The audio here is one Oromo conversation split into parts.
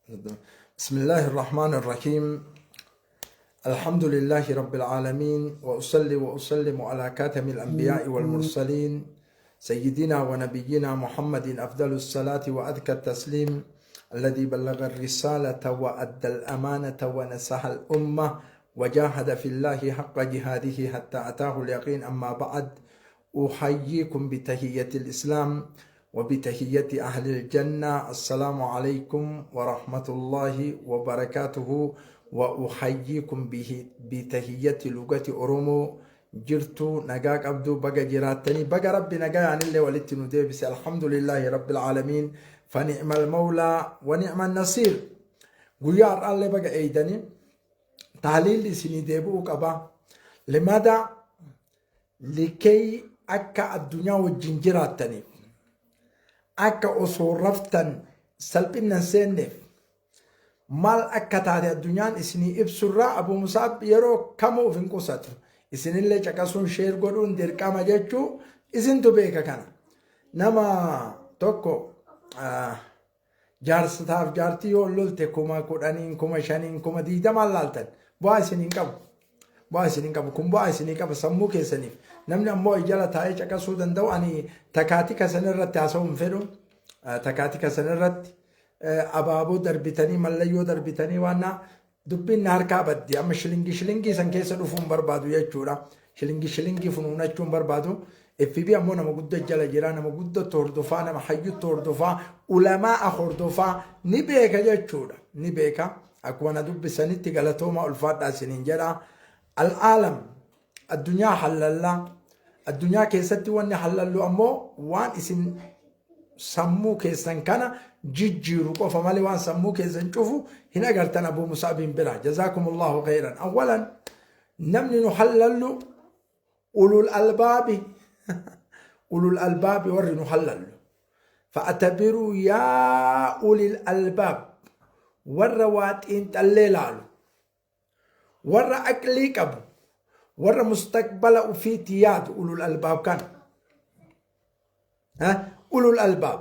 بسم الله الرحمن الرحيم. الحمد لله رب العالمين، وأصلي وأسلم على كاتم الأنبياء والمرسلين، سيدنا ونبينا محمد، أفضل الصلاة وأذكى التسليم، الذي بلغ الرسالة وأدى الأمانة ونصح الأمة وجاهد في الله حق جهاده حتى أتاه اليقين. أما بعد، أحييكم بتحية الإسلام وبتحية أهل الجنة، السلام عليكم ورحمة الله وبركاته، وأحييكم به بتحية لغة أورومو. Jirtu, nagaa qabdu? Baga jiraattanii, baga Rabbi nagaa illee walitti nu deebise. الحمد لله رب العالمين، فنعم المولى ونعم النصير. Guyyaa har'aallee baga eeydanii tahliilli isinii deebi'uu qaba. لماذا؟ لكي akka addunyaa wajjin jiraattaniif, akka osoo raftan salphinnan seenneef, maal akka taate addunyaan isinii ibsurraa Abu Musaab yeroo kamuu of hin qusatu. Isinillee caqasuun, share godhuun dirqama jechuu isintu beeka. Kana nama tokko jaarsataaf jaartii yoo lolte 10,000n, 5,000n, 20,000n laaltan bu'aa isiniin qabu. Bu'aa isiniin qabu. Kun bu'aa isinii qaba sammuu keessaniif. Namni ammoo jala taa'ee caqasuu danda'u, ani takaatika san irratti haasa'uu hin fedhu. Takaatika san irratti abaaboo darbitanii, mallayyoo darbitanii, waan dubbiin na harkaa baddi. Amma shilingii shilingii san keessa dhufuu hin barbaadu jechuudha. Shilingii shilingii funuunachuu hin barbaadu. FB ammoo nama guddaa jala jira, nama guddatti hordofaa, nama hayyutti hordofaa, ulamaa hordofaa, ni beeka jechuudha. Ni beeka. Akkuma na dubbisanitti galatooma, ulfaadhaa isiniin jedha. العالم, addunyaa hallallaa. Addunyaa keessatti wanni hallallu ammoo waan isin sammuu keessan kana jijjiiru qofa malee waan sammuu keessan cufu hin agartan Abu Musaabiin bira. جزاكم الله خيرا. أولا, namni nu hallallu أولو الألباب. أولو الألباب warri nu hallallu. فاعتبروا يا أولي الألباب, warra waa xiinxallee laalu, warra aqlii qabu, warra mustaqbala ufiitti yaadu, أولو الألباب kana. أولو الألباب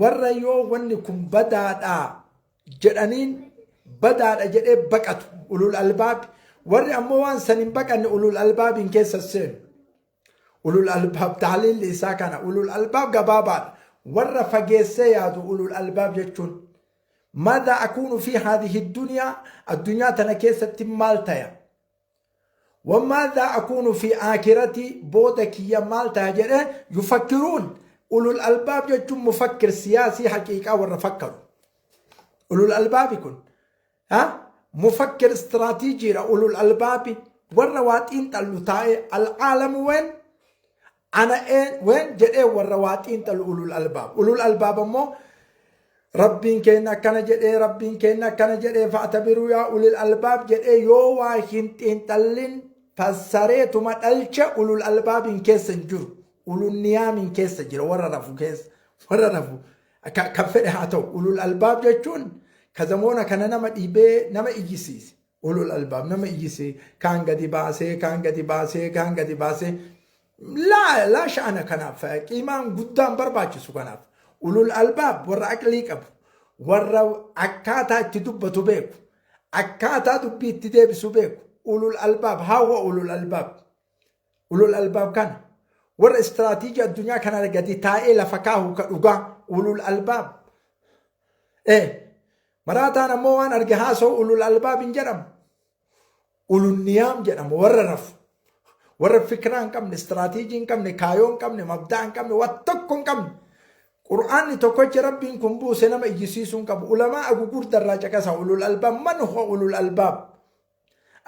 warra yoo wanni kun badaadhaa jedhaniin badaadha jedhee baqatu أولو الألباب. Warri ammoo waan san hin baqanne أولو الألباب hin keessa seenu. أولو الألباب tahliilli isaa kana. أولو الألباب gabaabaadha. Warra fageessee yaadu أولو الألباب jechuun. ماذا أكون في هذه الدنيا, addunyaa tana keessatti maal taya, وماذا أكون في آخرتي, booda kiyya maal taya jedhee يفكرون. أولو الألباب jechuun مفكر سياسي حقيقة warra fakkaru. أولو الألباب kun ها مفكر استراتيجي. أولو الألباب warra waa xiinxallu taa'ee العالم وين, أنا وين jedhee warra waa xiinxallu أولو الألباب. أولو الألباب ammoo Rabbiin keenya akkana jedhee, Rabbiin keenya akkana jedhee, فاعتبروا يا أولي الألباب jedhee yoo waa hin xiinxallin fassareetuma dhalcha أولو الألباب hin keessa hin jiru. أولو النيام hin keessa jira, warra rafu keessa, warra rafu kan fedhe haa ta'u. أولو الألباب jechuun kazamoona kana nama dhiibee nama iyyisiise. أولو الألباب nama iyyisee, kaan gadi baasee, kaan gadi baasee, kaan gadi baasee, laa laa sha'ana. Kanaaf qiimaan guddaan barbaachisu. Kanaaf أولو الألباب warra aqlii qabu, warra akkaataa itti dubbatu beeku, akkaataa dubbii itti deebisu beeku. أولو الألباب haawwa. أولو الألباب, أولو الألباب kana warra istiraatiijii addunyaa kana gadi taa'ee lafa kaahu ka dhugaa أولو الألباب. Maraataan ammoo waan arge haasa'u أولو الألباب hin jedhamu. أولو النيام jedhamu, warra rafu, warra fikiraa hin qabne, istiraatiijii hin qabne, kaayoo hin qabne, mabdaa hin qabne, waan tokko hin qabne. Qur'aanni tokkochi Rabbiin kun buuse nama iyyisiisuu hin qabu. Ulamaa gugurdarraa caqasa. أولو الألباب, من هو أولو الألباب؟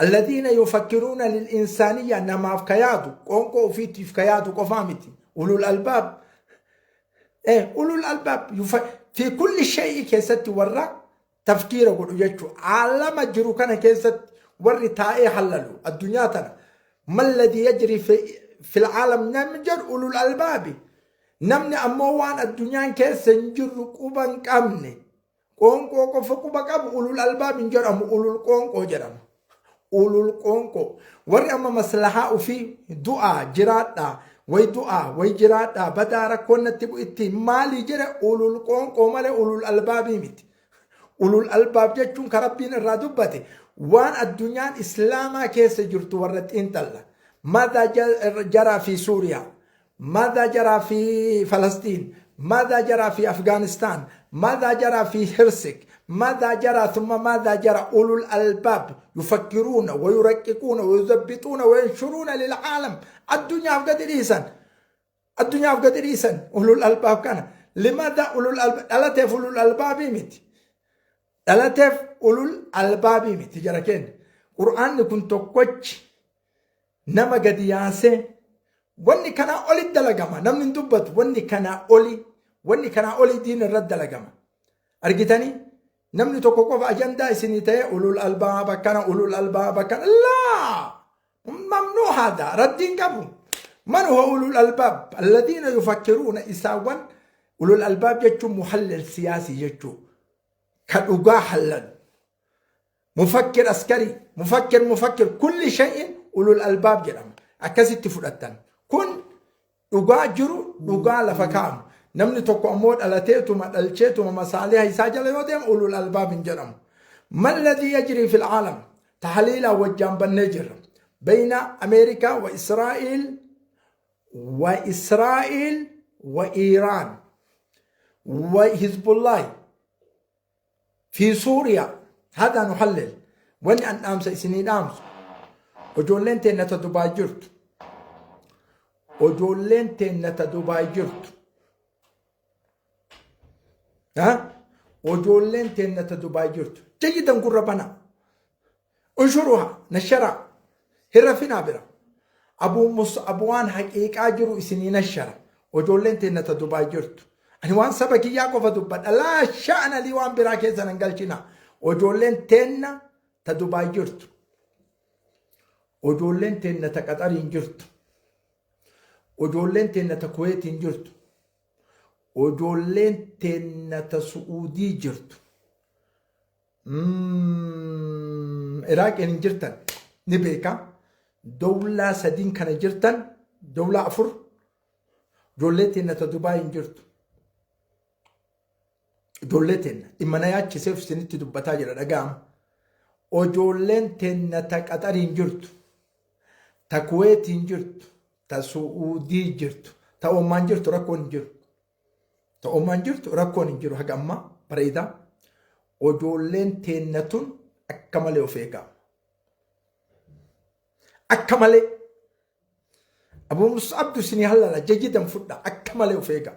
الذين يفكرون للإنسانية, namaaf kayaadu, qoonqoo ofiitiif kayaadu qofaa miti. أولو الألباب, أولو الألباب في كل شيء keessatti warra tafkiira godhu jechuu. Aalama jiru kana keessatti warri taa'ee hallalu addunyaa tana, ما الذي يجري في العالم namni jedhu أولو الألباب. Namni ammoo waan addunyaan keessa hin jirru quba hin qabne, qoonqoo qofa quba qabu, أولو الألباب hin jedhamu, أولو qoonqoo jedhama. أولو qoonqoo warri amma maslahaa ofii, du'aa jiraadhaa, way du'aa way jiraadhaa, badaa rakkoon natti bu'itti maalii jedhe, أولو qoonqoo malee أولو الألباب miti. Ulul albaab jechuun ka Rabbiin irraa dubbate waan addunyaan islaamaa keessa jirtu warra xiinxalla. ماذا جرى في سوريا؟ ماذا جرى في فلسطين؟ ماذا جرى في أفغانستان؟ ماذا جرى في هرسك؟ ماذا جرى ثم ماذا جرى؟ أولو الألباب يفكرون ويرققون ويضبطون وينشرون للعالم. الدنيا قد ريسا، الدنيا قد ريسا. أولو الألباب كان لماذا أولو الألباب؟ dhalateef ulul albaabii miti. Dhalateef ulul albaabii miti jara keenya. Qur'aanni kun tokkochi nama gadi yaasee wanni kanaa oli dalagama. Namni hin dubbatu, wanni kanaa oli, wanni kanaa oli diin irratti dalagama. Argitanii, namni tokko qofa ajandaa isinii ta'e, ulul albaab akkana, ulul albaab akkana. لا، ممنوع هذا. Raddiin qabu. من هو أولو الألباب؟ الذين يفكرون. Isaawwan ulul albaab jechuun محلل سياسي jechuu, ka dhugaa hallan, مفكر عسكري، مفكر، مفكر كل شيء. Ulul albaab jedhama. Akkasitti fudhattan kun dhugaa jiru, dhugaa lafa kaa'amu. Namni tokko ammoo dhalateetuma dhalcheetuma masaaliha isaa jala yoo deemu ulul albaab hin jedhamu. ما الذي يجري في العالم؟ تحليلا wajjaan bannee jirra. بين أمريكا وإسرائيل وإيران وحزب الله في سوريا، هذا نحلل. Wanni an dhaamsa isinii dhaamsu, ijoolleen teenna ta Dubaay jirtu, ijoolleen teenna ta Dubaay jirtu, ha, ijoolleen teenna ta Dubaay jirtu, جيدا gurra bana. انشروها nashara hin rafinaa bira. Abuu Mus'ab waan haqiiqaa jiru isinii nashara. Ijoolleen teenna ta Dubaay jirtu, ani waan saba kiyyaa qofa dubbadha. لا شأن لي, waan biraa keessa hin galchina. Ijoolleen teenna ta Dubaay jirtu, ijoolleen teenna ta Qaxariin jirtu, ijoolleen teenna ta Kuweetiin jirtu, ijoolleen teenna ta Su'uudii jirtu, Iraaqiin hin jirtan ni beeka. Dowlaa sadiin kana jirtan, dowlaa afur, ijoollee teenna ta Dubaay hin jirtu, ijoollee teenna dhimma na yaachiseef isinitti dubbataa jira, dhaga'ama. Ijoolleen teenna ta Qaxariin jirtu, ta Kuweetiin jirtu, ta Su'uudii jirtu, ta Omaan jirtu, rakkoon hin jiru. Ta Omaan jirtu rakkoon hin jiru haga ammaa bareedaa. Ijoolleen teenna tun akka malee of eegaa. Akka malee. Abu Mus'abdu isinii hallala jajidan fudha, akka malee of eegaa.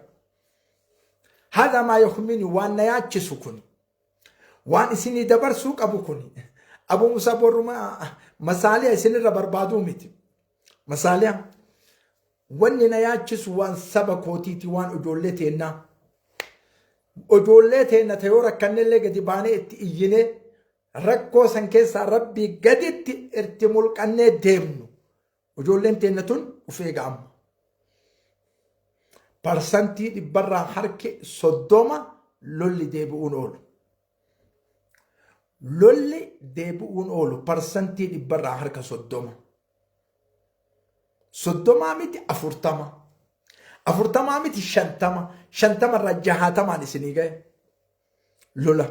هذا ما يهمني, waan na yaachisu kun, waan isinii dabarsuu qabu kun. Abu Mus'ab warruma masaaliya isinirra barbaaduu miti. Masaaliya wanni na yaachisu waan saba kootiiti, waan ijoollee teennaa. Ijoollee teenna ta yoo rakkannellee gadi baanee itti iyyinee rakkoo san keessaa Rabbii gaditti itti mulqannee deemnu. Ijoolleen teenna tun of eega amma. 30% lolli deebi'uun oolu. Lolli deebi'uun oolu 30%. 30 miti, 40. 40 miti, 50. 50rraa 60n isinii gahe. Lola.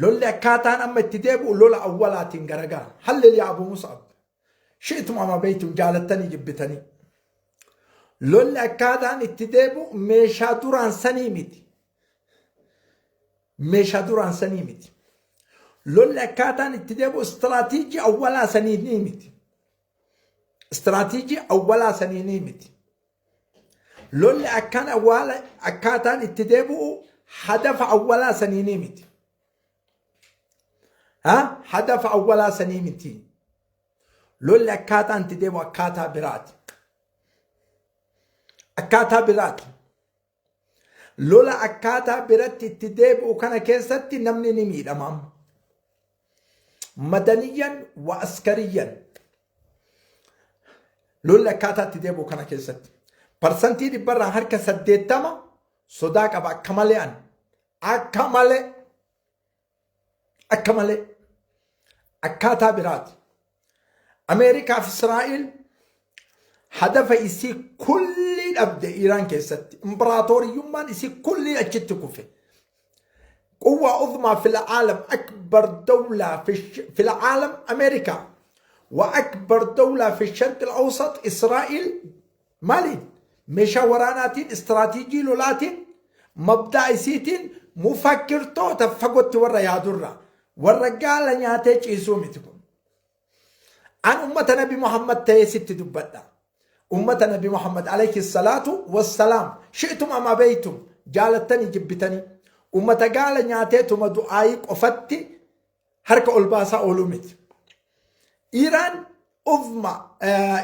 Lolli akkaataan amma itti deebi'u lola awwalaatiin garagara. حلل يا أبو مصعب. شئتم أم أبيتم, jaalattanii jibbitanii. Lolli akkaataan itti deebi'u meeshaa duraan sanii miti. Meeshaa duraan sanii miti. Lolli akkaataan itti deebi'u istiraatiijii awwalaa sanii ni miti. Istiraatiijii awwalaa sanii ni miti. Lolli akkaan awwaala akkaataan itti deebi'u hadafa awwalaa sanii ni miti. Ha? Hadafa awwalaa sanii miti. Lolli akkaataan itti deebi'u akkaataa biraati. Akkaataa biraati. Lola akkaataa biratti itti deebi'u kana keessatti namni ni miidhama amma. مدنيا وعسكريا. Lolli akkaataa itti deebi'u kana keessatti. 80% sodaa qaba akka malee ani. Akka malee. Akka malee. Akkaataa biraati. Ameerikaa fi Israa'el hadafa isii kulli dhabde Iraan keessatti. Imparaatoriyyummaan isii kulli achitti kufe. قوة عظمى في العالم، أكبر دولة في العالم أمريكا، وأكبر دولة في الشرق الأوسط إسرائيل. Maaliin? Meeshaa waraanaatiin, istiraatiijii lolaatiin, mabdaa isiitiin, mufakkirtoota fagootti warra yaadurra warra gaala nyaatee ciisuu miti kun. An ummata Nabi Muhammad ta'ee sitti dubbadha. Ummata Nabi Muhammad alayhi salaatu wassalaam, shi'tum am abaytum, jaalattanii jibbitanii, ummata gaala nyaateetuma du'aayii qofatti harka ol baasaa ooluu miti. Iiraan uzma,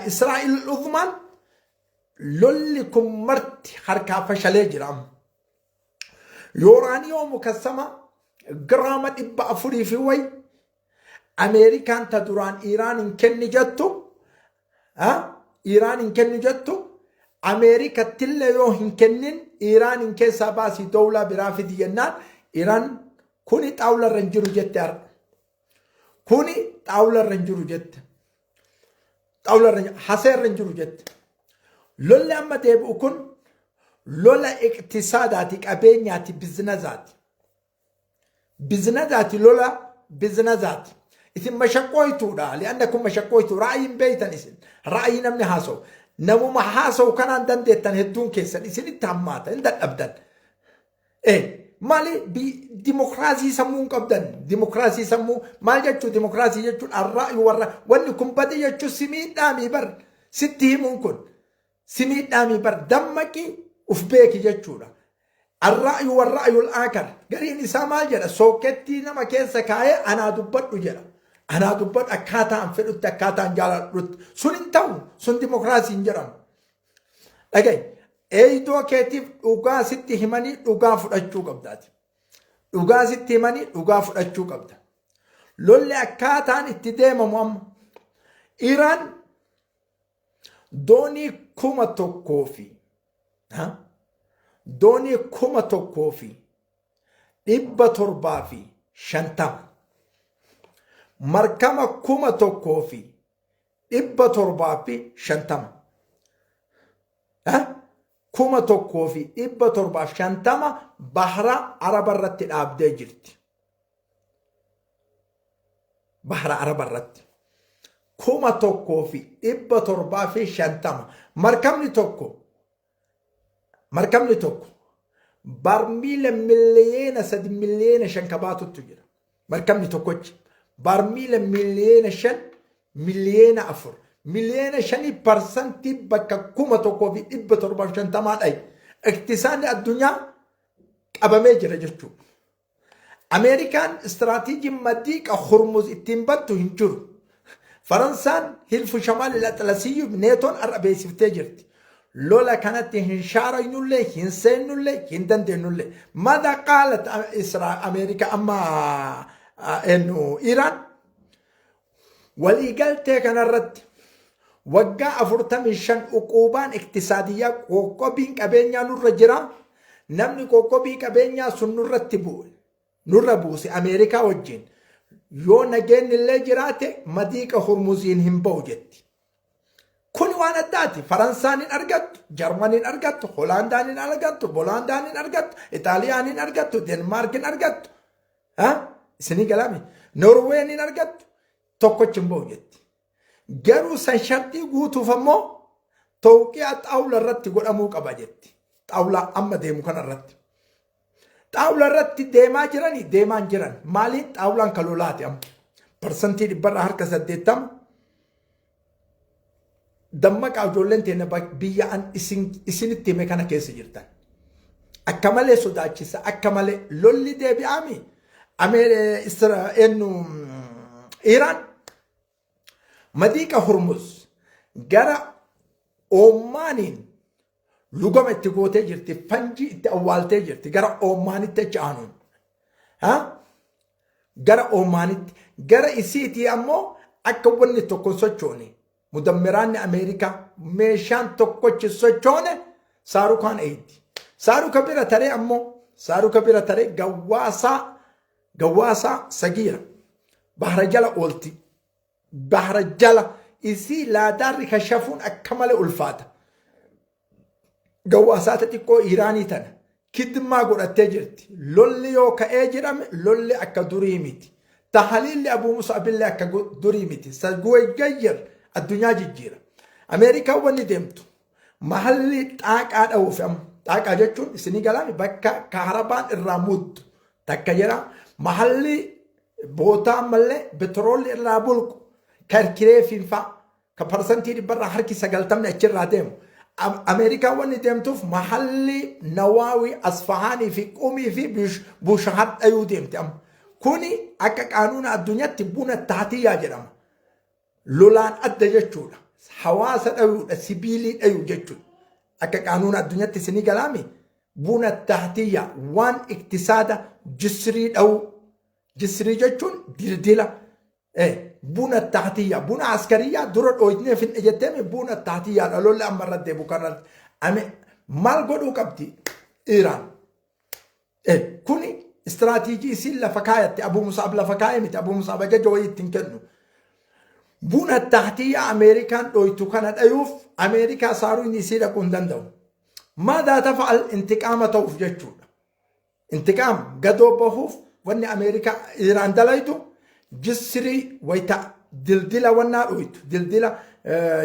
Israa'il uzmaan, lolli kun marti harkaa fashalee jira amma. Yuuraaniyoo mukassama giraama 400 fi wayi Ameerikaan ta duraan Iiraan hin kenni jettu, Iiraan hin kenni jettu, Ameerikattillee yoo hin kennin Iiraan hin keessaa baasii dowlaa biraa fidi jennaan, Iiraan kuni xaawula irra hin jiru jette har'a. Kuni xaawula irra hin jiru jette. Xaawula irra hasee irra hin jiru jette. Lolli amma deebi'u kun lola iqtisaadaati, qabeenyaati, biizinazaati. Biizinazaati, lola biizinazaati. Isin mashaqqooytuudha. Li'annakum mashaqqooytu, ra'ayi hin beeytan isin. Ra'ayi namni haasa'u. Namuma haasa'u kanaan dandeettan hedduun keessan isinitti hammaata, hin dadhabdan. Maali, dimokiraasii sammuu hin qabdan? Dimokiraasii sammuu maal jechuu? Dimokiraasii jechuun arra'yu warra wanni kun bade jechuun si miidhaamii bar, sitti himuun kun si miidhaamii bar, dammaqii uf beeki jechuudha. Arra'yu warra'yul aakar gariin isaa maal jedha? Sookettii nama keessa kaa'ee anaa dubbadhu jedha. Anaa dubbadhu, akkaataa an fedhutti, akkaataa an jaaladhutti. Sun hin ta'u, sun dimokiraasii hin jedhamu. Dhaga'i, eeydoo keetiif dhugaa sitti himanii dhugaa fudhachuu qabdaati. Dhugaa sitti himanii dhugaa fudhachuu qabda. Lolli akkaataan itti deemamu amma. Iraan doonii 1000 fi doonii 1750, markama 1750, 1750 bahra Araba irratti dhaabdee jirti. Bahra Araba irratti. 1750. Markabni tokko barmiila 3 miliyoona 5 miliyoona kabaatutu jira. Markabni tokkochi barmiila 5 miliyoona, 4 miliyoona, 5 miliyoona parsantii bakka 1750 dhayi. Iqtisaanni addunyaa qabamee jira jechuudha. Ameerikaan istiraatiijii madiiqa Hurmuz ittiin battu hin jiru. Faransaan hilfu shamaal Atlasiyyu Neetoon har'a beeksiftee jirti. Lola kanatti hin shaaraynullee, hin seennullee, hin dandeenyullee. Mada qaalat Ameerikaa amma eenyu, Iraan waliigaltee kanarratti waggaa 45 uquubaan iqtisaadiyyaa, qoqqobiin qabeenyaa nurra jira. Namni qoqqobii qabeenyaa sun nurratti bu'e, nurra buuse, Ameerikaa wajjin yoo nageenyi illee jiraate madiiqa Hurmuziin hin ba'u jetti. Kun waan addaati. Faransaan hin argattu, Jarman hin argattu, Hoolaandaan hin argattu, Boolaandaan hin argattu, Itaaliyaan hin argattu, Denmaark hin argattu. Isinii galame. Norween hin argattu. Tokkochi hin ba'u jetti. Garuu san sharxii guutuuf ammoo tawqiyaa xaawula irratti godhamuu qaba jetti. Xaawulaa amma deemu kana irratti. Xaawula irratti deemaa jiranii, deemaa hin jiran. Maaliin? Xaawulaan kan lolaati amma. Parsantii 80%. Dammaqaa, ijoolleen teenya biyya an isinitti hime kana keessa jirtan. Akka malee sodaachisa, akka malee lolli deebi'aami. Eenyu, Iraan madiiqa Hurmuz gara Oomaaniin lugama itti gootee jirti, fanjii itti awwaaltee jirti gara Oomaanitti achi aanuun. Gara Oomaanitti, gara isiitii ammoo akka wanni tokko hin sochoone, mudammiraanni Ameerikaa meeshaan tokkochi sochoone saarukaan eeydi. Saaruka bira taree ammoo, saaruka bira taree gawwaasaa sagiira bahara jala oolti. Bahara jala isii laadaarri kashafuun akka malee ulfaata. Gawwaasaata xiqqoo Iraanii tana Kidmaa godhattee jirti. Lolli yoo ka'ee jedhame lolli akka durii miti. Tahaliilli Abuu Mus'abillee akka durii miti. Saguwaygayyar addunyaa jijjiira. Ameerikaan wanni deemtu mahalli xaaqaa dha'uuf amma. Xaaqaa jechuun isinii galaami bakka kaarabaan irraa muddu takka jedha. Mahalli bootaa ammallee petroolli irraa bulqu karkiree finfaa ka parsantii dhibbarraa harki sagaltamni achirraa deemu. Ameerikaan wanni deemtuuf mahalli Nawaawii, Asfahaanii fi Qumii fi Bushahar dhayuu deemti amma. Kuni akka qaanuuna addunyaatti buna taatiyyaa jedhama. Lolaan adda jechuudha. Hawaasa dhayuudha, sibiilii dhayuu jechuudha. Akka qaanuuna addunyaatti isinii galaami buna taatiyyaa waan iktisaada jisrii dhayuu. Jisrii jechuun dildila. Buna tahtiyya buna askariyyaa dura dhooytnee finne jetteemi buna tahtiyyaadha lolli amma irra deebu kanarratti. Ame maal godhuu qabdi Iraan? Kuni istiraatiijii isiin lafa kaayatte Abu Musaab lafa kaayee miti Abu Musaab ajaja wayii ittiin kennu. Buna tahtiyyaa Ameerikaan dhooytu kana dhayuuf Ameerikaa saaruun isii dhaquu hin danda'u. Maadaa tafa'al intiqaama ta'uuf jechuudha. Intiqaam gadoo bahuuf wanni Ameerikaa Iraan dalaytu jisrii wayita dildila wannaa dhoytu dildila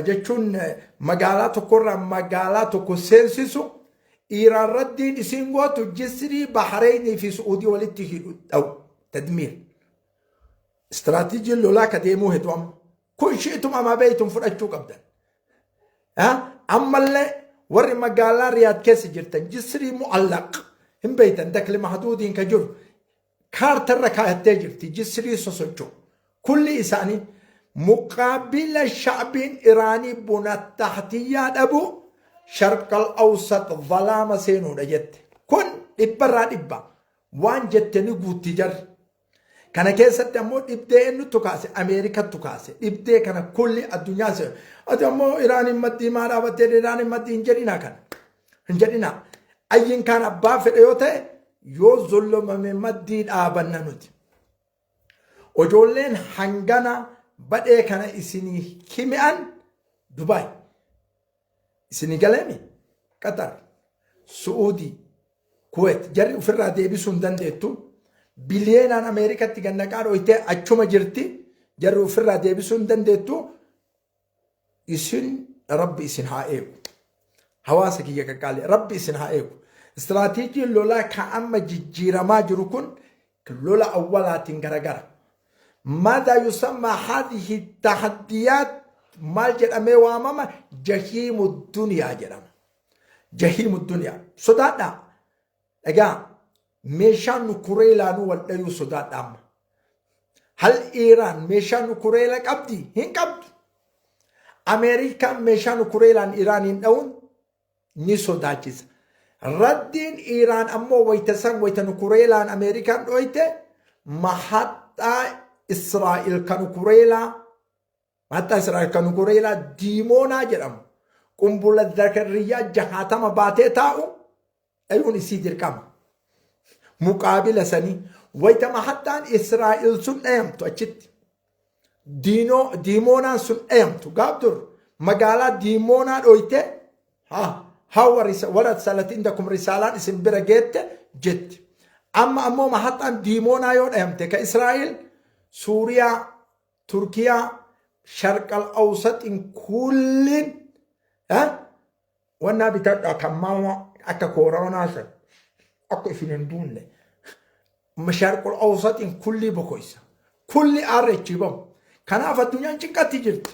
jechuun magaalaa tokkorraa magaalaa tokko seensisu Iraan raddiin isiin gootu jisrii Bahareenii fi Su'uudii walitti hidhu dha'u tadmiir. Istiraatiijiin lolaa ka deemuu hedu amma. Kun shi'tum amaa beeytum fudhachuu qabdan. Ammallee warri magaalaa Riyaad keessa jirtan jisrii mu'allaq hin beeytan dakli mahduudiin ka jiru kaartarra kaayattee jirti jisrii sosocho'u. Kulli isaanii muqaabila sha'biin Iraanii buna tahtiyyaa dhabu sharqal awsat zalaama seenuudha jette. Kun dhibbarraa dhibba waan jette ni guutti jarri. Kana keessatti ammoo dhibdee eenyutu kaase? Ameerikattu kaase. Dhibdee kana kulli addunyaa seenu. Ati ammoo Iraaniin maddii maa dhaabattee Iraaniin maddii hin jedhinaa kana. Hin jedhinaa. Ayyiin kaan abbaa fedhe yoo ta'e yoo zollomame maddii dhaabanna nuti. Ijoolleen hangana badhee kana isinii himi'an Dubaay. Isinii galeemi? Qatar, Su'uudii, Kuweet jarri ofirraa deebisuu hin dandeettu. Biliyeenaan Ameerikatti gannaqaa dhoytee achuma jirti. Jarri ofirraa deebisuu hin dandeettu. Isin Rabbi isin haa eegu. Hawaasa kiyya qaqqaalee Rabbi isin haa eegu. Istiraatiijiin lolaa ka amma jijjiiramaa jiru kun lola awwalaatiin garagara. Maadaa yusammaa haadhihi tahaddiyaat maal jedhamee waamama? Jahiimu duniyaa jedhama. Jahiimu duniyaa. Sodaadhaa. Egaa meeshaan nukureelaanuu wal dhayuu sodaadha amma. Hal Iiraan meeshaa nukureela qabdi? Hin qabdu. Ameerikaan meeshaa nukureelaan Iraaniin dha'uun ni sodaachisa. Raddiin Iiraan ammoo wayita san wayita nukureelaan Ameerikaan dhoyte mahaxxaa Israa'el ka nukureelaa mahaxxaa Israa'el ka nukureelaa Diimoonaa jedhamu qumbula zakariyyaa jahaatama baatee taa'u dhayuun isii dirqama. Muqaabila sanii wayita mahaxxaan Israa'el sun dhayamtu achitti Diinoo, Diimoonaan sun dhayamtu gaaf dur magaalaa Diimoonaa dhoyte ha hawa warra salatiin dakum risaalaan isin bira geette jetti. Amma ammoo mahaxaan Diimoonaa yoo dhayamte ka Israa'el Suuriyaa, Turkiyaa, Sharqal Awsaxiin kulliin wannaa bitadhaa kan maama akka kooraanaa san akka isin hin duunne mashaarqul awsaxiin kullii bokoysa kulli aarra ichi bahu kanaaf addunyaan cinqatti jirti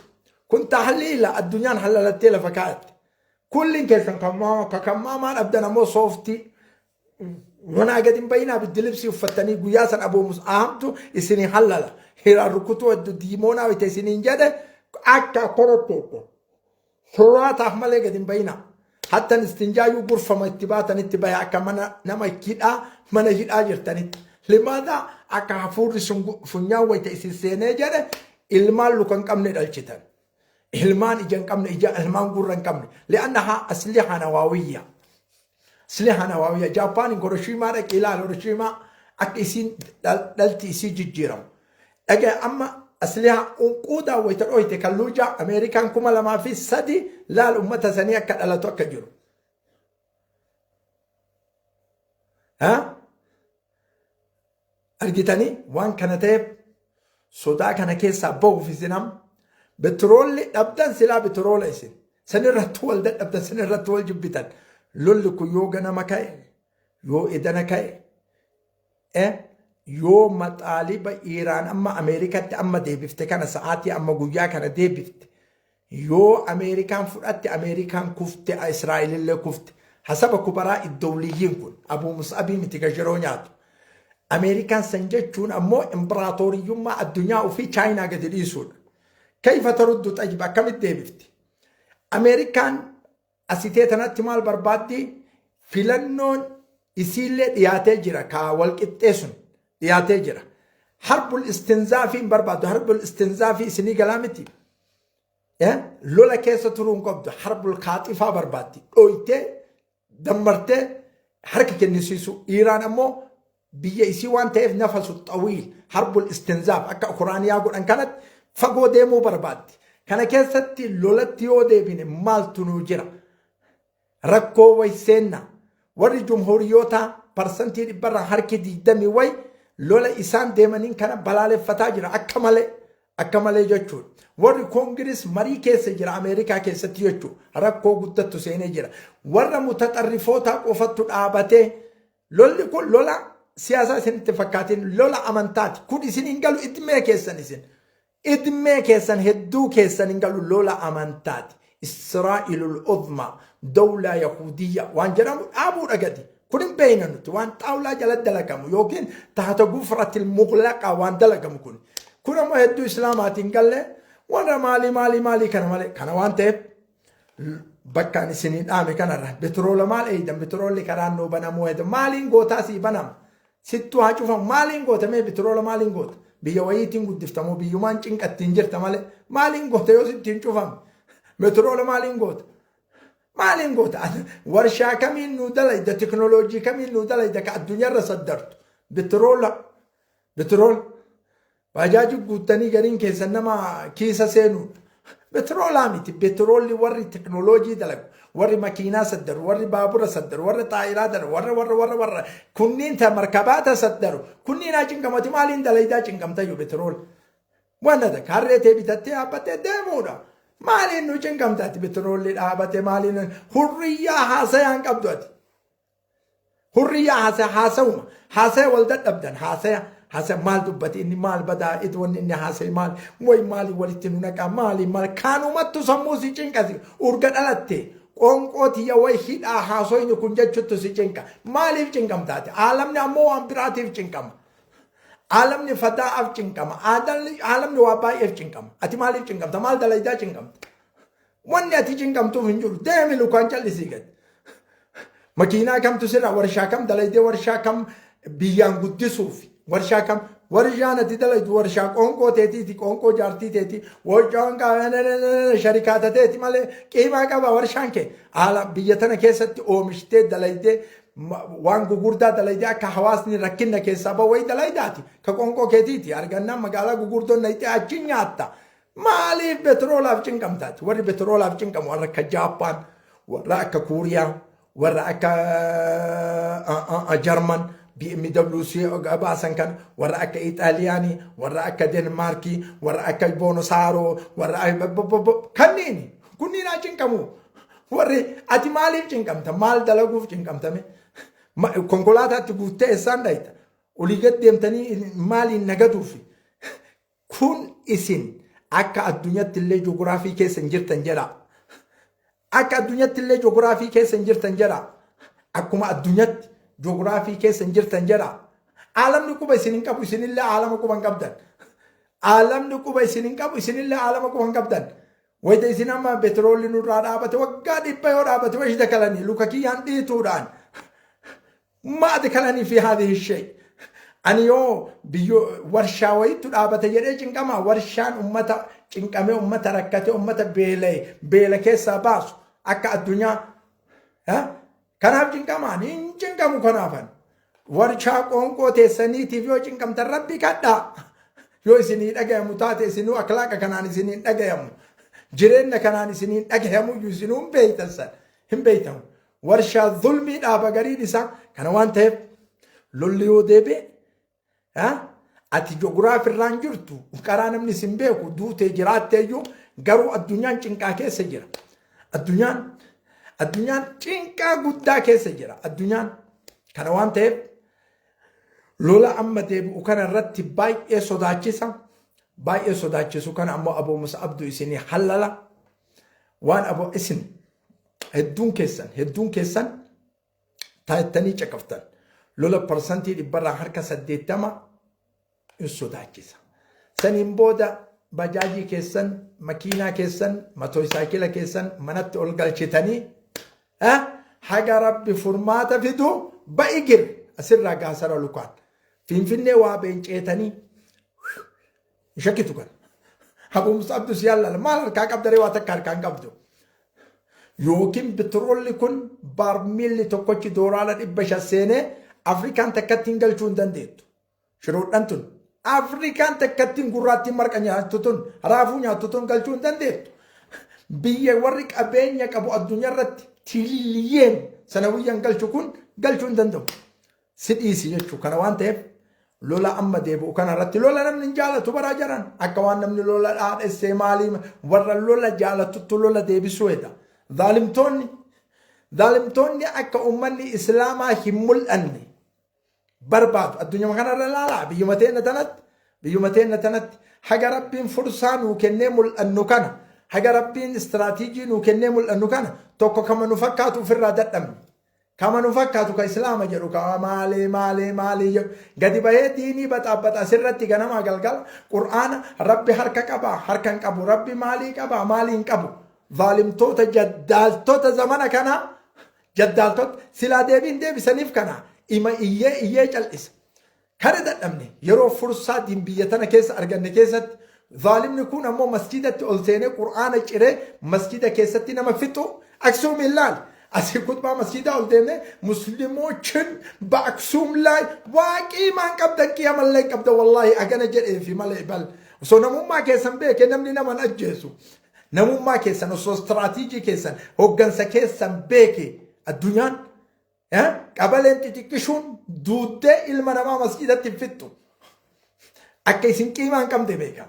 kun tahliila addunyaan halalattee lafa kaa'atte kulliin keessan kan maama ka kan maamaa dhabdan ammoo sooftii manaa gadi hin bayinaa biddi libsii uffattanii guyyaa san aboomus ahamtu isinii hallala hiraan rukutuu hedduu diimoonaa wayita isiniin jedhe akka akkanatti Soraataaf malee gadi hin bayinaa. Hattan istinjaayyuu gurfama itti baatanitti baya akka mana nama hidhaa mana hidhaa jirtanitti. Limaadhaa akka hafuurri sun funyaan wayita isin seenee jedhe ilmaan luka hin qabne dhalchitan. Ilmaan ija hin qabne ija ilmaan gurra hin qabne. Li'annahaa asliha nawaawiyya. Asliha nawaawiyya. Jaappaan Hiroshiimaa dhaqi ilaali Hiroshiimaa akka isiin dhalti isii jijjiiramu. Dhagaya amma asliha unquudaa wayita dhoyte kalluujaa Ameerikaan 2003 laal ummata sanii akka dhalatu akka jiru. Ha? Argitanii, waan kana ta'eef sodaa kana keessaa bahuuf isin amma betroolli dhabdan, silaa betroola isin sanirratti wal dadhabdan, sanirratti wal jibbitan. Lolli kun yoo ganama ka'e, yoo edana ka'e, yoo maxaaliba Iiraan amma Ameerikatti amma deebifte kana, sa'aatii amma guyyaa kana deebifte, yoo Ameerikaan fudhatte, Ameerikaan kufte, Israa'elillee kufte. Hasaba kubaraa iddowliyyiin kun Abuu Mus'abii miti gashiroo nyaatu. Ameerikaan san jechuun ammoo imbiraatooriyyummaa addunyaa ofii Chaayinaa gadi dhiisuudha. Kayfa taruddu xayyib, akkamitti deebifti? Ameerikaan asitee tanatti maal barbaaddi? Filannoon isiillee dhiyaatee jira, kaa walqixxee sun dhiyaatee jira. Harbul istinzaafii hin barbaaddu. Harbul istinzaafii isinii galaa miti. Lola keessa turuu hin qabdu. Harbul kaaxifaa barbaaddi. Dhooytee dammartee harka kennisiisu. Iiraan ammoo biyya isii waan ta'eef nafasu xawiil harbul istinzaaf akka Ukuraaniyaa godhan kanatti fagoo deemuu barbaaddi. Kana keessatti lolatti yoo deebine maaltu nuu jira? Rakkoo way seenna. Warri jumhuuriyootaa 100% harki 20 way lola isaan deemaniin kana balaaleffataa jira akka malee. Akka malee jechuudha. Warri Koongiris marii keessa jira Ameerikaa keessatti jechuudha. Rakkoo guddattu seenee jira. Warra mutaxarrifootaa qofattu dhaabatee lolli kun lola siyaasaa isinitti fakkaatiin, lola amantaati. Kun isin hin galu, idmee keessan isin. Idmee keessan hedduu keessan hin galu, lola amantaati. Israa'ilul Uzma, dawlaa Yahuudiyya waan jedhamu dhaabuudha gadi. Kun hin beekna nuti, waan xaawulaa jala dalagamu yookiin taata gufratil muqlaqa waan dalagamu kun. Kun ammoo hedduu islaamaatiin galle, warra maalii maalii maalii kana malee. Kana waan ta'eef bakka ani isinii dhaame kanarra betroola maal eeydan? Betroolli karaan nuu banamuu eeydan, maaliin gootaa sii banama? Sittuu haa cufamu, maaliin goota mee? Betroola maaliin goota? Biyya wayiitiin guddiftamoo biyyumaan cinqattiin jirta malee maaliin goota yoo sittiin cufame? Betroola maaliin goota? Maaliin goota? Warshaa kamiin nuu dalayda? Teknooloojii kamiin nuu dalayda ka addunyaarra saddartu? Betroola, betroola baajaaji guuttanii gariin keessan nama kiisa seenuudha. Betroolaa miti. Betroolli warri teknooloojii dalagu, warri makiinaa saddaru, warri baabura saddaru, warri xaayiraa dalagu, warra warra warra warra kunniin ta markabaata saddaru, kunniin haa cinqamati. Maaliin dalaydaa cinqamtayyuu betroola? Wanna takka harree tee bitattee dhaabbattee deemuudha. Maaliin nu cinqamta ati betroolli dhaabate? Maaliin hurriyyaa haasayaan qabdu ati? Hurriyyaa haasaya, haasawuma haasaya wal dadhabdan, haasaya haasaya maal dubbate inni, maal badaa it, wanni inni haasaye maal way, maali walitti nu naqaa, maali maal kaanumattu sammuu si cinqasi. Urga dhalatte qoonqoo tiyya way hidhaa haasoyni kun jechuttu si cinqa. Maaliif cinqamtaati? Aalamni ammoo waan biraatiif cinqama. Aalamni fadaa'aaf cinqama. Aalamni waa baay'eef cinqama. Ati maaliif cinqamta? Maal dalaydaa cinqamta? Wanni ati cinqamtuuf hin jiru. Deemi lukaan, callisii gadi. Makiinaa kamtu sirra, warshaa kam dalaydee, warshaa kam biyyaan guddisuuf, warshaa kam, warshaan ati dalaydu warshaa qoonqoo teetiiti, qoonqoo jaartii teeti, warshaan sharikaata teeti malee qiimaa qaba warshaan kee? Haala biyya tana keessatti oomishtee dalaydee, waan gugurdaa dalaydee akka hawaasni rakkinna keessaa bahu wayi dalaydaati ka qoonqoo keetiiti argannaan magaalaa gugurdoon nayxee achi nyaatta. Maaliif betroolaaf cinqamtaati? Warri betroolaaf cinqamu warra akka Jaappaan, warra akka Kuuriyaa, warra akka Jarman BMW baasan kana, warra akka Ixaaliyaanii, warra akka Denmaarkii, warra akka Boonosaaroo, warra kanneen kunniin haa cinqamu. Warri ati maaliif cinqamta? Maal dalaguuf cinqamtame? Konkolaataatti guuttee eessaan dhayita? Olii gad deemtanii maaliin nagaduufi? Kun isin akka addunyaatti illee joogiraafii keessa hin jirtan jedha. Akka addunyaatti illee joogiraafii keessa hin jirtan jedha. Akkuma addunyaatti joogiraafii keessa hin jirtan jedha. Aalamni quba isin hin qabu, isinillee aalama quba hin qabdan. Aalamni quba isin hin qabu, isinillee aalama quba hin qabdan. Wayita isin amma beetiroolli nurraa dhaabate, waggaa 100 yoo dhaabate, wayita kalanii luka kiyyaan dhiituudhaan maati kalanii fi haadhi ishee. Ani yoo biyyo warshaa wayittu dhaabate jedhee cinqama, warshaan ummata cinqamee, ummata rakkate, ummata beela'e beela keessaa baasu akka addunyaa kanaaf cinqama? Ani hin cinqamu kanaafan. Warshaa qoonqoo teessaniitiif yoo cinqamtan rabbi kadhaa. Yoo isinii dhagayamu taate, isinuu akhlaaqa kanaan isiniin dhagayamu. Jireenya kanaan isiniin dhagayamu iyyuu isinuu hin beeytan, san hin beeytamu. Warshaa zulmii dhaaba gariin isaa. Kana waan ta'eef Lolli yoo deebi'e, ati joogiraafirraan jirtu, karaa namni sin beeku, duutee jiraatteeyyuu, garuu addunyaan cinqaa keessa jira. Addunyaan cinqaa guddaa keessa jira. Addunyaan kana waan ta'eef, lola amma deebi'u kana irratti baay'ee sodaachisa. Baay'ee sodaachisu kana ammoo Aboo Musabdu isinii hallala. Waan aboo isin hedduun keessan taayittanii caqaftan. Lola 80% hin sodaachisa. Saniin booda bajaajii keessan, makiinaa keessan, motorcycle keessan manatti ol galchitanii, haga Rabbi furmaata fidu ba'igir asirraa gaasara lukaan. Finfinnee waa beenceetanii shakkitu kana. Abuu Musabdu si yallala, maal harkaa qabdaree? Waa takka harkaa hin qabdu. Yookiin bitroolli kun baarmiilli tokkochi $500 seenee, Afrikaan takkatti hin galchuu hin dandeettu. Shiroodhaan tun Afrikaan takkatti gurraattiin marqa nyaattu tun, raafuu nyaattu tun galchuu hin dandeettu. Biyya warri qabeenya qabu addunyaa irratti trillion sanawiyyaan galchu kun galchuu hin danda'u. Si dhiisi jechuu. Kana waan ta'eef, lola amma deebi'u kana irratti, lola namni hin jaalatu baraa jiran, akka waan namni lola dhaadhessee maalii, warra lola jaalatuttu lola deebisuu hedha. Zaalimtoonni akka uummanni Islaamaa hin mul'anne barbaadu. Addunyaa kanarra ilaalaa, biyyuma teenna tanatti haga Rabbiin fursaa nuu kennee mul'annu kana, haga Rabbiin istiraatiijii nuu kennee mul'annu kana, tokko kama nu fakkaatu ofirraa dadhabne. Kama nu fakkaatu, ka Islaama jedhu, ka maalii maalii maalii jedhu gadi bahee diinii baxaabaxa asirratti ganamaa galgala Qur'aana, Rabbi harka qaba, harka hin qabu, Rabbi maalii qaba, maalii hin qabu. Zaalimtoota, jaddaaltota zamana kanaa, jaddaaltota silaa deebiin deebisaniif kana ima iyyee iyyee cal'isa. Kana dadhabne. Yeroo fursaa diin biyya tana keessa arganne keessatti, zaalimni kun ammoo masjidatti ol seenee Qur'aana ciree masjida keessatti nama fixu Aksuum ilaali. Asii kutbaa masjidaa ol deemne, musliimoochin በአክሱም ላይ waaqii maan qabdan, qiyamallee hin qabdan. Wallaahi agana jedheefi malee bal osoo namummaa keessan beeke namni nama hin ajjeesu. Namummaa keessan osoo, istiraatiijii keessan, hoggansa keessan beeke, addunyaan qabaleen xixiqqishuun duuddee ilma namaa masjidatti hin fixxu. Akka isin qiimaa hin qabne beeka.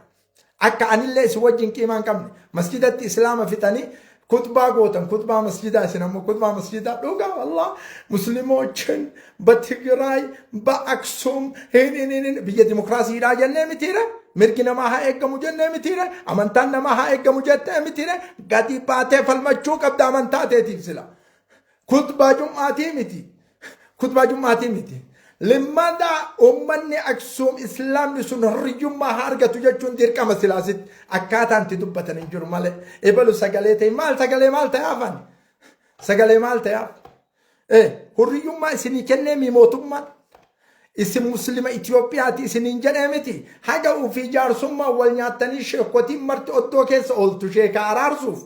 Akka anillee isin wajjin qiimaa hin qabne. Masjidatti Islaama fixanii kutbaa gootan, kutbaa masjidaa, isin ammoo kutbaa masjidaa dhugaa wallah musliimoochin በትግራይ በአክሱም hin biyya dimokiraasiidhaa jennee mitiire? Mirgi namaa haa eeggamu jennee mitiire? Amantaan namaa haa eeggamu jettee mitiire? Gadi baatee falmachuu qabda amantaa teetiif sila. Kutbaa jum'aatii miti. Kutbaa jum'aatii miti. Limmada uummanni Aksuum, Islaamni sun horiyyummaa haa argatu jechuun dirqama silaasitti akkaataan itti dubbatan hin jiru malee. Ebalu sagalee ta'e maal, sagalee maal ta'e hafan? Sagalee maal ta'e hafan? Horiyyummaa isinii kennee mi mootummaan? Isin Muslima Itoophiyaati isiniin jedhee miti. Haga ofii jaarsummaa wal nyaattanii, sheekotiin marti oddoo keessa ooltu sheeka araarsuuf.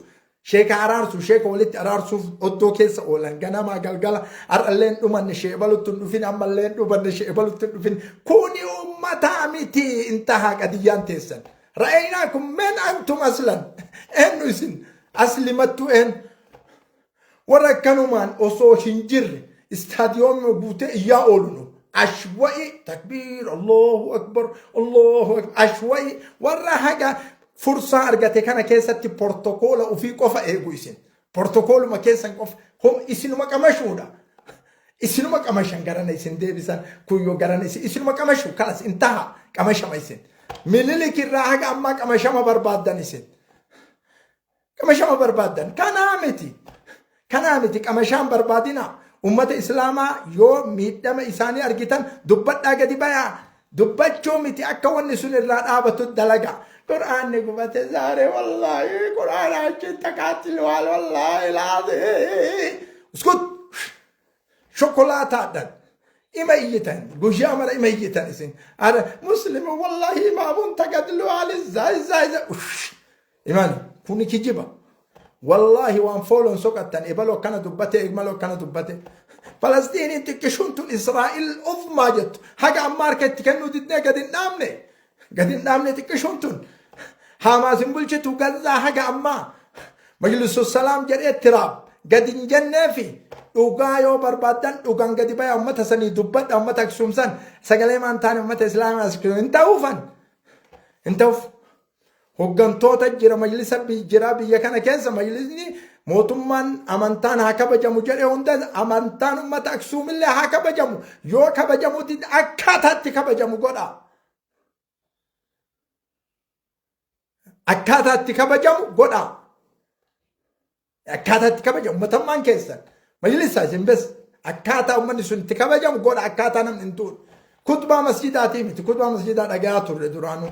Sheeka araarsu, sheeka walitti araarsuuf oddoo keessa oolan ganamaa galgala. Har'allee hin dhumanne, sheebalutti hin dhufin, ammallee hin dhumanne, sheebalutti hin dhufin. Kuni uummataa miti, intahaa qadiyyaan teessan. Ra'aynaakum men antum aslan. Eenyu isin aslimattu een? Warra akkanumaan osoo hin jirre istaadiyoomii guutee iyyaa oolu nu. Ashwa'i takbiir, Allahu akbar, Allahu akbar, ashwa'i warra haga fursaa argate kana keessatti portokoola ofii qofa eegu isin. Portokooluma keessan qofa hom isinuma qamashuudha. Isinuma qamashan, garana isin deebisan, kuyyoo garana isin isinuma qamashu, kalas intaha, qamashama isin. Mililik irraa haga ammaa qamashama barbaaddan isin. Qamashama barbaaddan. Kanaa miti. Kanaa miti, qamashaan barbaadina. Ummata Islaamaa yoo miidhama isaanii argitan dubbadhaa, gadi bayaa. Dubbachuu miti, akka wanni sun irraa dhaabatu dalaga. Qur'aanni gubate zaare, wallaahi Qur'aana achiin ተቃጥሏል wallaahi laazee. Uskut. Shokolaataadhaan ima iyyitan, guyyaa mara ima iyyitan isin. Ara Muslimi wallaahi imaamuun ተገድሏል እዛ እዛ እዛ. Imaani kuni kijiba. Wallaahi waan fooloon soqattan, ebaloo akkana dubbate, ebaloo akkana dubbate. Falastiiniin xiqqishuun tun Israa'il ufmaa jettu. Haga ammaa harka itti kennuu diddee gadi hin dhaabne. Gadi hin dhaabne xiqqishuun tun. Haamaas hin bulchitu Gazaa haga ammaa. Majlisu salaam jedhee tiraab. Gadi hin jenneefi dhugaa yoo barbaaddan dhugaan gadi baya ummata sanii dubbadha ummata Aksuum san sagalee maan taane ummata Islaamaa hin ta'uufan hin ta'uuf. Hoggantoota jira majlisa jira biyya kana keessa majlisni mootummaan amantaan haa kabajamu jedhe hunda amantaan ummata Aksuumillee haa kabajamu yoo kabajamuuti akkaataatti kabajamu godha. Akkaataa itti kabajamu godha. Akkaataa itti kabajamu uummatammaan keessan majlisaa isin bes akkaataa uummanni sun itti kabajamu godha akkaataa namni hin tuune. Kutbaa masjidaatii miti kutbaa masjidaa dhagayaa turre duraanuu.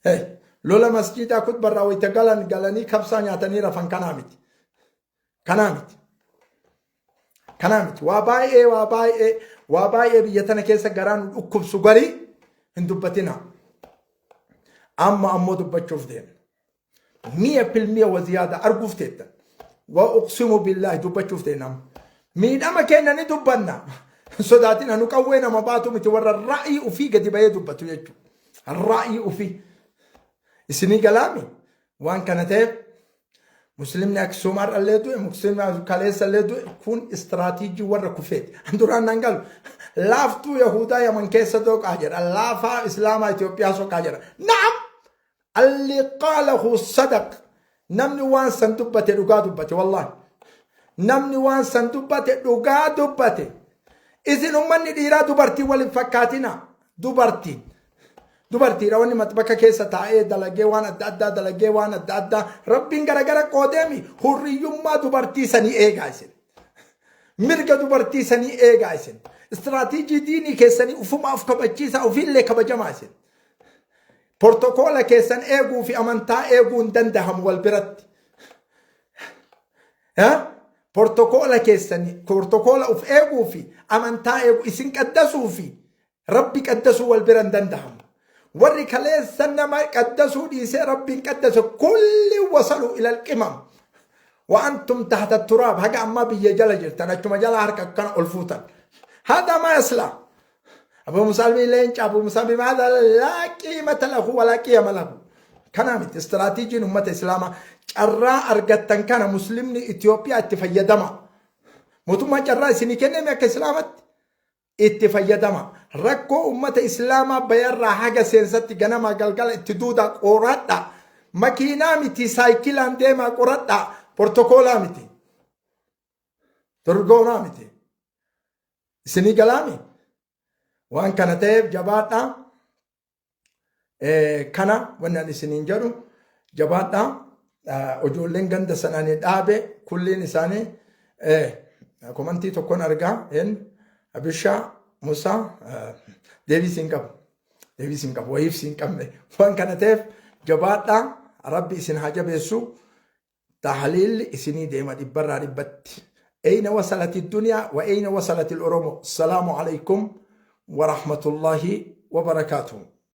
Hey, lola masjidaa kutbarraa wayita galan galanii kabsaa nyaatanii rafan kanaa miti. Kanaa miti. Kanaa miti. Waa baay'ee waa baay'ee waa baay'ee biyya tana keessa garaa nu dhukkubsu garii hin dubbatina. Amma ammoo dubbachuuf deemna. Mi'a pilmiya wa ziyaada arguuf teettan. Wa uqsimu billaahi dubbachuuf deemna. Miidhama keenya ni dubbanna. Sodaatina nu qawwee nama baatu miti warra ra'ii ofii gadi bahee dubbatu jechuudha. Ra'ii ofii. Isinii galaami waan kana ta'eef Muslimni Aksuum har'allee du'e, Muslimni kaleessallee du'e kun istiraatiijii warra kufeeti. An duraan nan galu. Laaftuu Yahudaa Yaman keessa soqaa jedha. Laafaa Islaamaa Itoophiyaa soqaa jedha. Na'am! Alli qaalahu sadaq. Namni waan san dubbate dhugaa dubbate wallaahi. Namni waan san dubbate dhugaa dubbate. Isin ummanni dhiiraa dubartii wal hin fakkaatina. Dubartiin. Dubartiidha wanni maxbaka keessa taa'ee dalagee waan adda addaa dalagee waan adda addaa rabbiin garagara qoodeemi hurriyyummaa dubartii sanii eegaa isin. Mirga dubartii sanii eegaa isin. Istiraatiijii diinii keessanii ufumaaf kabachiisaa ofiillee kabajamaa isin. Portokoola keessan eeguu fi amantaa eeguu hin dandahamu wal biratti. Portokoola keessanii portokoola of eeguu fi amantaa eeguu isin qaddasuu fi Rabbi qaddasuu wal bira hin dandahamu. Warri kaleessa nama qaddasuu dhiisee Rabbiin qaddase kulli wasalu ilal qimam. Wa antum tahta turaab haga ammaa biyya jala jirtan achuma jala harka akkana ol fuutan. Hada ma yasla. Abu Musaabii leenca Abu Musaabii maadha laa qiimata lahu walaa qiyama lahu. Kanaa miti istiraatiijiin ummata Islaamaa carraa argattan kana muslimni Itoophiyaa itti fayyadama. Mootummaan carraa isinii kenname akka Islaamatti. itti fayyadama. Rakkoo ummata Islaamaa bayarraa haga seensatti ganamaa galgala itti duudaa qoradha. Makiinaa miti saayikilaan deemaa qoradha. Portokoolaa miti. Dorgoonaa miti. Isinii galaami? Waan kana ta'eef jabaadha. Kana wanni ani isiniin jedhu jabaadha. Ijoolleen ganda sanaan dhaabe kulliin isaanii komantii tokkoon argaa Abishaa Musaa deebii siin qabu. Deebii siin qabu. Wayiif siin qabne. Waan kana ta'eef jabaadha. Rabbi isin haa jabeessu. Tahliilli isinii deema dhibbarraa dhibbatti. Eyna wasalati duniyaa wa eyna wasalati oromoo. Salaamu alaikum wa rahmatullahi wa barakaatuhu.